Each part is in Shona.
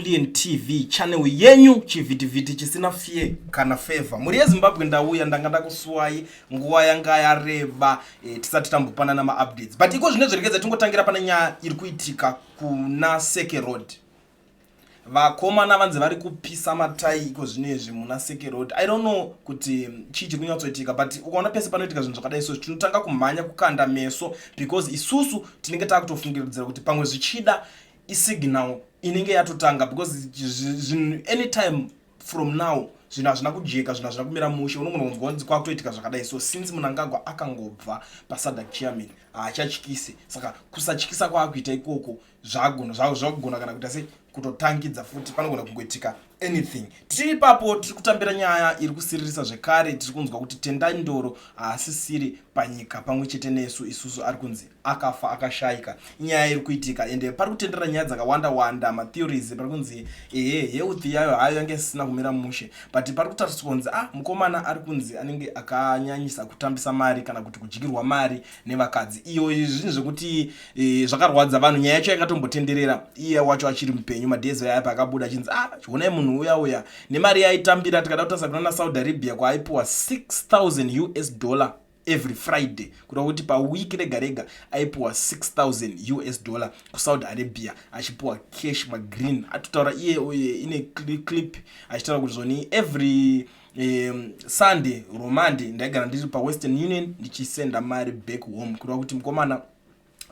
Lilian TV channel yenyu, chivhitivhiti chisina fear kana favor. Mhuri yeZimbabwe, ndauya, ndanga ndakusuwai, nguva yanga yareba tisati tambopanana maupdates, but iko zvino zviregedza tingotangira pane nyaya iri kuitika kuna Seke Road. Vakomana vanzi vari kupisa matai iko zvino izvi muna Seke Road. I don't know kuti chii chiri kunyatsoitika, but ukaona pese panoitika zvinhu zvakadai so, tinotanga kumhanya kukanda meso, because isusu tinenge takutofungidzira kuti pamwe zvichida isignal inenge yatotanga, because zvinhu anytime from now, zvinhu hazvina kujeka, zvinhu hazvina kumira mushe. Unogona kunzwa kunzi kwakutoitika zvakadai so. Since Mnangagwa akangobva paSADC chairman, haachatyise. Saka kusatyisa kwaakuita ikoko zvagona zvagona kana kuita sei, kutotangidza futi, panogona kungoitika anything. Tiri ipapo, tiri kutambira nyaya iri kusiririsa zvekare. Tiri kunzwa kuti Tendai Ndoro haasisiri panyika pamwe chete nesu isusu, ari kunzi akafa, akashayika. Inyaya iri kuitika, ende pari kutendera nyaya dzakawanda wanda, matheories. Pari kunzi ehe, health yayo hayo yange isisina kumira mushe, but pari kutariswa kunzi, ah, mukomana ari kunzi anenge akanyanyisa kutambisa mari kana kuti kudyirwa mari nevakadzi. Iyo zvinhu zvekuti zvakarwadza vanhu. Nyaya yacho yakatombotenderera iye wacho achiri mupenyu, madays aya paakabuda achinzi, ah, chionai munhu uya uya nemari yaitambira. Tikada kutarisa kuna naSaudi Arabia kwaaipiwa 6000 US dollar every Friday, kureva kuti pawiki rega rega aipiwa 6000 US dollar kuSaudi Arabia, achipiwa cash magreen. Atotaura iye uye ine clip achitaura kuti zvoni every Sunday romande ndaigara ndiri paWestern Union ndichisenda mari back home, kureva kuti mukomana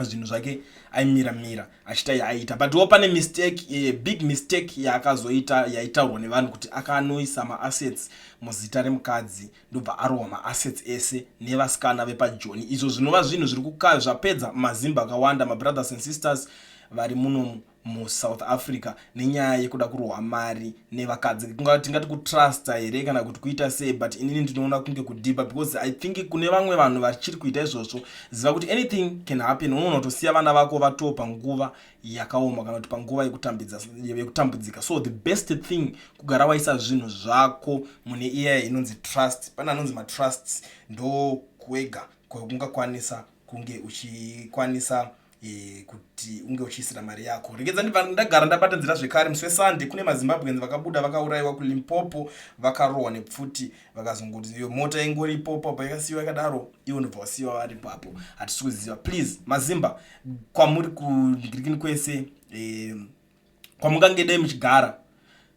zvinhu zvake aimira mira achiita yaaita. But wo pane mistake, big mistake yaakazoita yaitaurwa nevanhu kuti akanoisa maassets muzita remukadzi, ndobva arohwa maassets ese nevasikana vepaJoni. Izvo zvinova zvinhu zviri kuka zvapedza mazimba akawanda, mabrothers and sisters vari munomu muSouth Africa, nenyaya yekuda kurohwa mari nevakadzi. Tingati kutrusta here kana kuti kuita sei? But inini ndinoona kunge kudhipa, because I think kune vamwe vanhu vachiri kuita izvozvo, ziva kuti anything can happen. Unoona kutosiya vana vako vatoo panguva yakaoma kana kuti panguva yekutambudzika. So the best thing kugara waisa zvinhu zvako mune iya inonzi trust. Pane anonzi matrusts, ndo kwega kwekungakwanisa kunge uchikwanisa kuti unge uchiisira mari yako. Regedza ndibva ndagara ndabata nzira zvekare. Musi weSunday kune maZimbabweans vakabuda, vakaurayiwa kuLimpopo, vakarohwa nepfuti, vakazongoti iyo mota ingoripopo apo yakasiyiwa yakadaro, ivo ndobva wasiyiwa varipo apo. Hatisi kuziva. Please, mazimba kwamuri kugirikini kwese, kwamungange dai muchigara,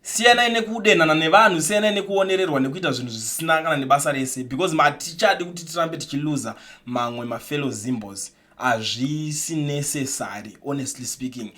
siyanai nekudenhana nevanhu, siyanai nekuonererwa nekuita zvinhu zvisina kana nebasa rese, because matichadi kuti tirambe tichiluza mamwe mafellow Zimbos. Hazvisi necessary, honestly speaking.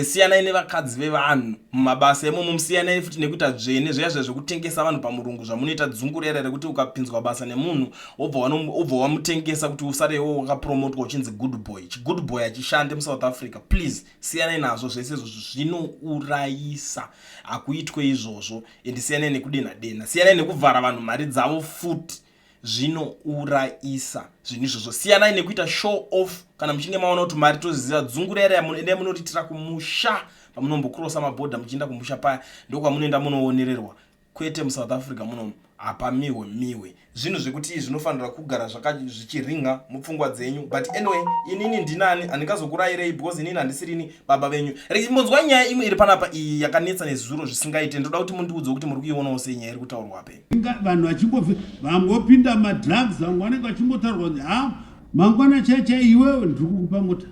Siyanai nevakadzi vevanhu mumabasa imomo. Musiyanai futi nekuita dzvene zviya zviya zvekutengesa vanhu pamurungu zvamunoita, dzungu rera rekuti ukapinzwa basa nemunhu wobva wamutengesa kuti usarewo wakapromotwa uchinzi good boy. Chigood boy hachishande muSouth Africa. Please, siyanai nazvo zvese izvozvo, zvinourayisa. Hakuitwe izvozvo. Ende siyanai nekudenha denha, siyanai nekuvhara vanhu mari dzavo futi, zvinourayisa zvinhu izvozvo. Siyanai nekuita show off. Kana muchinge maona kuti mari toziva dzungu rera, endai munoriitira kumusha. Pamunombokrosa mabhodha muchienda kumusha paya, ndokwamunoenda munoonererwa, kwete muSouth Africa munomu. Hapamihwe mihwe. Zvinhu zvekuti zvinofanira kugara zvichiringa mupfungwa dzenyu. But anyway, inini ndinani handingazokurayirei, because inini handisirini baba venyu. Rechimbonzwa nyaya imwe iri panapa, iyi yakanetsa nezuro zvisingaite. Ndoda kuti mundiudze kuti muri kuionawo sei nyaya iri kutaurwa pe. Vanhu vachingobve vangopinda madrugs, vamwe vanenge vachingotaurwa kunzi, ha, mangwana chai chai iwewe ndiri kukupa mota.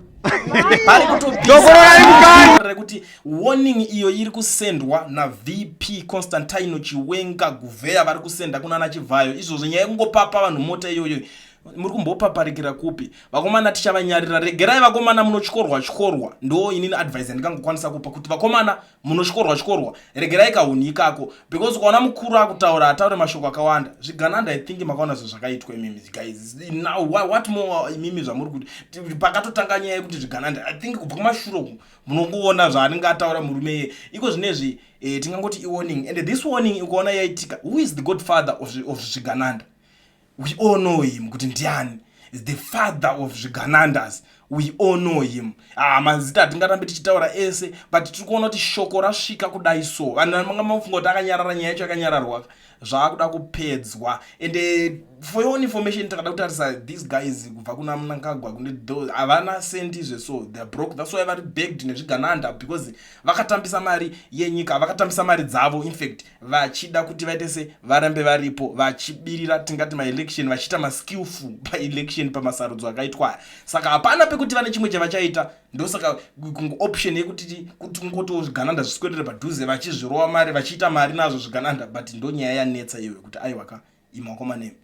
Pari kutopisa rekuti warning iyo iri kusendwa naVP Constantino Chiwenga Guvheya, vari kusenda kunana Chivhayo izvozvo. Nyaya yekungopapa vanhu mota iyoyo, muri kumbopaparikira kupi, vakomana? Tichavanyarira. Regerai vakomana munotyorwa tyorwa. Ndo inini advice yandingangokwanisa kupa kuti vakomana munotyorwa tyorwa, regerai kahunhu ikako, because ukaona mukuru akutaura, ataure mashoko akawanda. Zvigananda, I think makaona zvinhu zvakaitwa imimi guys. Now what more imimi zvamuri kuti pakatotanga nyaya yekuti zvigananda, I think kubva kumashure uku munongoona zvaanenge ataura murume iye. Iko zvinezvi tingangoti iwarning, and this warning ukaona yaitika, who is the godfather of zvigananda? We all know him kuti ndiani is the father of zviganandas. We all know him. Ah, mazita hatingarambi tichitaura ese, but tiri kuona kuti shoko rasvika kudai. So vanhu vanga mafunga kuti akanyarara, nyaya yacho yakanyararwa, zvaakuda kupedzwa. And for your own information, takada kutarisa these guys kubva kuna Mnangagwa kune havana sendi zveso, they are broke. That's why vari backed nezvigananda, because vakatambisa mari yenyika, vakatambisa mari dzavo, infact vachida kuti vaite se varambe varipo, vachibirira tingati maelection, vachiita maskillful paelection, pamasarudzo akaitwa. Saka hapana pekuti vane chimwe chavachaita. Ndosaka option yekuti kuti kungotiwo zvigananda zviswedere padhuze, vachizvirova mari, vachiita mari nazvo zvigananda. But ndo nyaya yanetsa iyoyo, kuti aiwaka imakomanemi,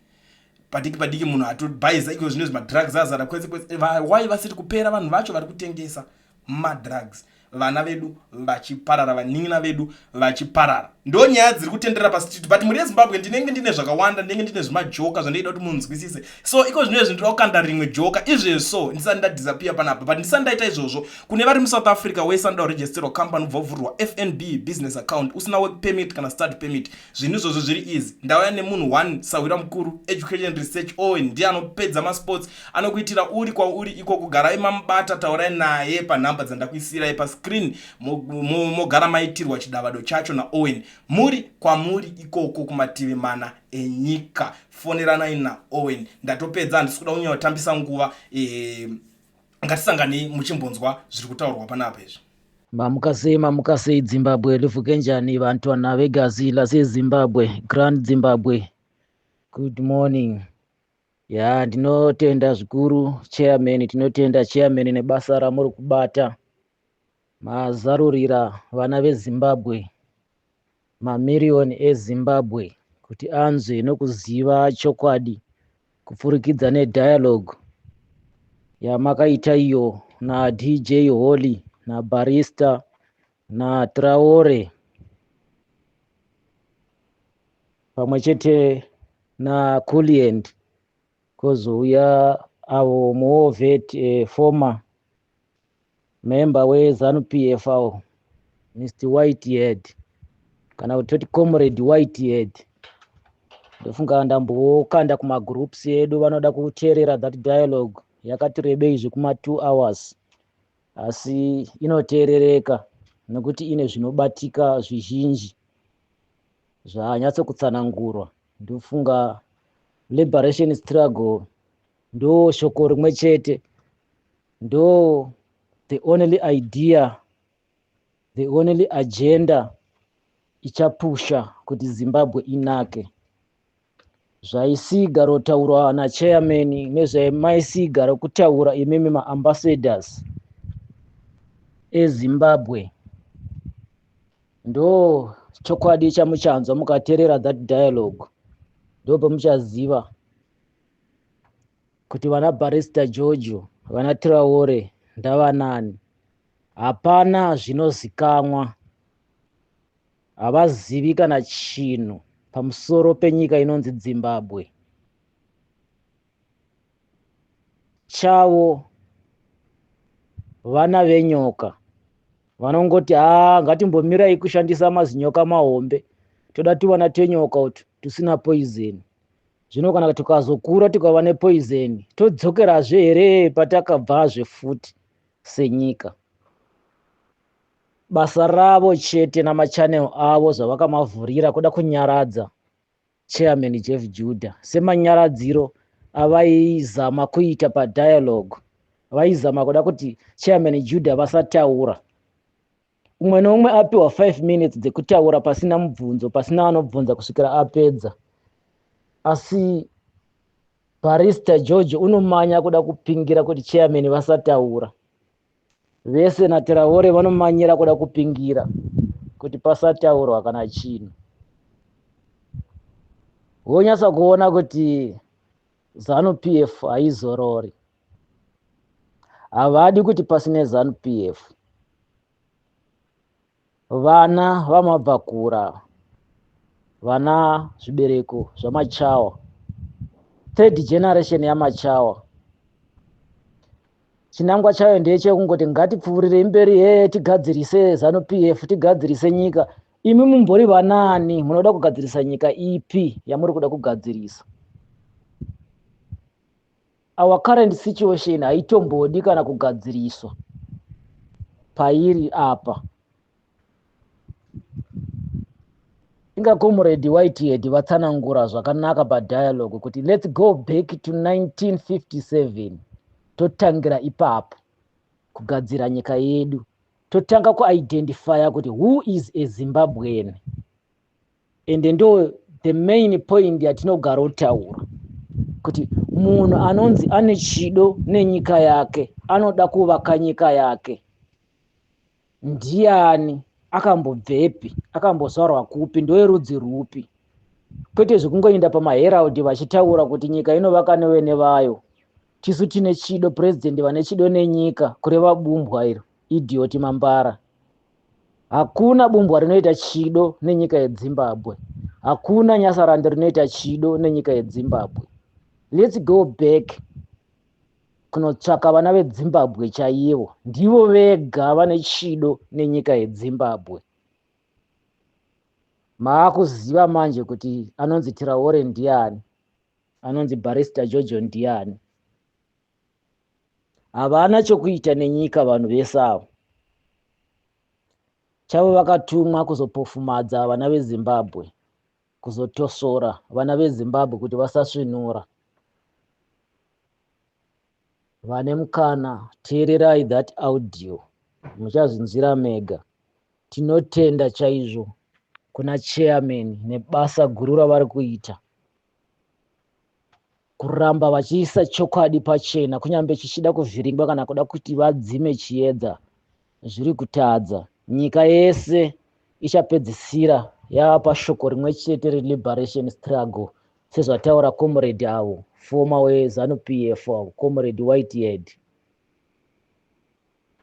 padiki padiki munhu atobhaisa iko zvino zvimadrugs azara kwese kwese. Wai vasiri kupera vanhu vacho vari kutengesa madrugs? Vana vedu vachiparara, vanin'ina vedu vachiparara. Ndo nyaya dziri kutenderera pastreet. But mhuri yeZimbabwe, ndinenge ndine zvakawanda, ndinenge ndine zvimajoka zvandaida kuti munzwisise. So iko zvino izvi ndinoda kukanda rimwe joka izvezvo ndisati ndadisappear panapa. But ndisati ndaita izvozvo, kune vari muSouth Africa wese anoda kuregisterwa company, ubva uvhurirwa FNB business account usina work permit kana study permit, zvinhu izvozvo zviri easy. Ndauya nemunhu one, sawira mukuru, Education Research Owen. Ndiye anopedza masports, anokuitira uri kwauri ikoko. Garai mamubata, taurai naye panhamba dzandakuisirai pascreen, mogara maitirwa chidavado chacho naOwen muri kwamuri ikoko kumativi mana enyika. Foneranai naOwen. Ndatopedza, handisi kuda kunyanya kutambisa nguva. Ngatisanganei muchimbonzwa zviri kutaurwa panapa izvi. Mamuka sei, mamuka sei Zimbabwe? Livuke njani bantwana begazi laseZimbabwe, Grand Zimbabwe? Good morning. Ya, ndinotenda zvikuru chairman, tinotenda chairman nebasa ramuri kubata. Mazarurira vana veZimbabwe, mamiriyoni eZimbabwe, kuti anzwe nokuziva chokwadi kupfurikidza nedialogue yamakaita iyo naDJ Holly, naBarista, naTraore, pamwe chete naCuliend, kwozouya avo muwar vet, former member weZANU PF avo, Mr Whitehead, kana kuti toti Comrade Whitehead. Ndofunga ndambokanda kumagroups edu, vanoda kuteerera that dialogue. Yakati rebei zvekuma 2 hours, asi inoteerereka nekuti ine zvinobatika zvizhinji zvanyatsokutsanangurwa. Ndofunga liberation struggle ndo shoko rimwe chete, ndo the only idea, the only agenda ichapusha kuti Zimbabwe inake. Zvaisigarotaurwa nachairman nezvamaisigaro kutaura imimi maambassadors eZimbabwe ndo chokwadi chamuchanzwa mukateerera that dialogue. Ndo pamuchaziva kuti vana Barista George, vana Traore ndavanani. Hapana zvinozikanwa, havazivi kana chinhu pamusoro penyika inonzi Zimbabwe. Chavo vana venyoka vanongoti, "Haa, ngatimbomirai kushandisa mazinyoka mahombe, toda tuvana tenyoka utu tusina poison. Zvino kana tukazokura tukava nepoison, todzokerazve here patakabvazve futi senyika?" Basa ravo chete namachannel avo zvavakamavhurira kuda kunyaradza chairman Jeff Judah, semanyaradziro avaizama kuita padialogue. Vaizama kuda kuti chairman Judah vasataura. Umwe neumwe apiwa 5 minutes dzekutaura pasina mubvunzo, pasina anobvunza kusvikira apedza. Asi Barista George unomanya kuda kupingira kuti chairman vasataura. Vese naTraore vanomanyira kuda kupingira kuti pasataurwa kana chinhu. Wonyatsa kuona kuti ZANU PF haizorori. Havadi kuti pasine ZANU PF. Vana vamabvakura, vana zvibereko zvamachawa, third generation yamachawa, chinangwa chayo ndechekungoti ngatipfuurirei mberi, he, tigadzirise ZANU PF, tigadzirise nyika. Imi mumbori vanani munoda kugadzirisa nyika ipi yamuri kuda kugadzirisa? Our current situation haitombodi kana kugadziriswa pairi apa. Inga Comrade Whitehead vatsanangura zvakanaka padialogue kuti let's go back to 1957, totangira ipapo kugadzira nyika yedu, totanga kuidentifya kuti who is a Zimbabwean. Ende ndo the main point yatinogara kutaura, kuti munhu anonzi ane chido nenyika yake, anoda kuvaka nyika yake, ndiani? Akambobvepi? Akambozvarwa kupi? Ndowerudzi rupi? Kwete zvekungoenda pamaherald vachitaura kuti nyika inovaka nevene vayo, tisu tine chido, purezidendi vane chido nenyika, kureva bumbwa iro, idiot mambara. Hakuna bumbwa rinoita chido nenyika yeZimbabwe. Hakuna nyasarandi rinoita chido nenyika yeZimbabwe. Let's go back kunotsvaka vana veZimbabwe chaivo. Ndivo vega vane chido nenyika yeZimbabwe. Maakuziva manje kuti anonzi Traore ndiani, anonzi Barrister Jojo ndiani. Havana chokuita nenyika vanhu vese avo. Chavo vakatumwa kuzopofumadza vana veZimbabwe, kuzotosora vana veZimbabwe kuti vasasvinura. Vane mukana, teererai that audio, muchazvinzwira mega. Tinotenda chaizvo kuna chairman nebasa guru ravari kuita, kuramba vachiisa chokwadi pachena, kunyange chichida kuvhiringwa kana kuda kuti vadzime chiedza, zviri kutadza. Nyika yese ichapedzisira yava pashoko rimwe chete reliberation struggle, sezvataura comrade avo, former weZANU PF avo, Comrade Whitehead.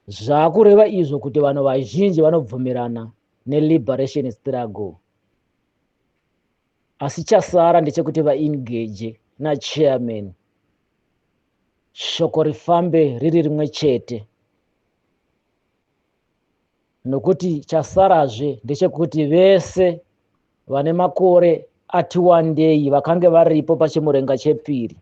Zvaakureva izvo kuti vanhu vazhinji vanobvumirana neliberation struggle, asi chasara ndechekuti vaengage nachairman, shoko rifambe riri rimwe chete. Nokuti chasarazve ndechekuti vese vane makore ati wandei vakange varipo pachimurenga chepiri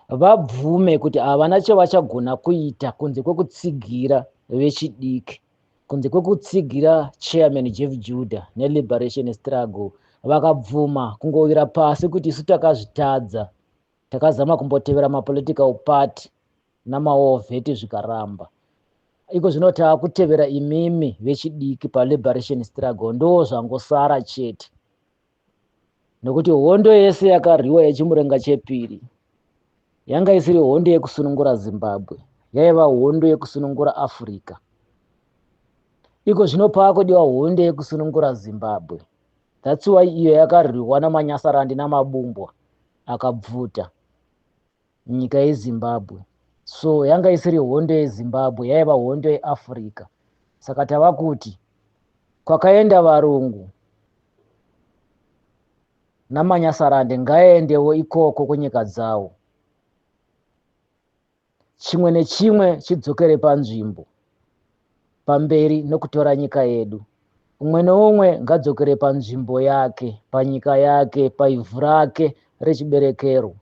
vabvume kuti havana chavachagona kuita kunze kwekutsigira vechidiki, kunze kwekutsigira Chairman Jeff Judah neliberation struggle. Vakabvuma kungowira pasi kuti isu takazvitadza, takazama kumbotevera mapolitical party namawar vet zvikaramba, iko zvino taakutevera imimi vechidiki paliberation struggle. Ndo zvangosara chete, nokuti hondo yese yakarwiwa yechimurenga chepiri yanga isiri hondo yekusunungura Zimbabwe, yaiva hondo yekusunungura Africa. Iko zvino paakudiwa hondo yekusunungura Zimbabwe. That's why iyo yakarwiwa namanyasarandi namabumbwa akabvuta nyika yeZimbabwe. So yanga isiri hondo yeZimbabwe, yaiva hondo yeAfrica. Saka tava kuti kwakaenda varungu namanyasarande ngaendewo ikoko kunyika dzavo, chimwe nechimwe chidzokere panzvimbo. Pamberi nokutora nyika yedu. Umwe neumwe ngadzokere panzvimbo yake, panyika yake, paivhu rake rechiberekero.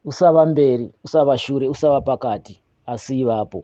Usava mberi, usava shure, usava pakati, asi ivapo.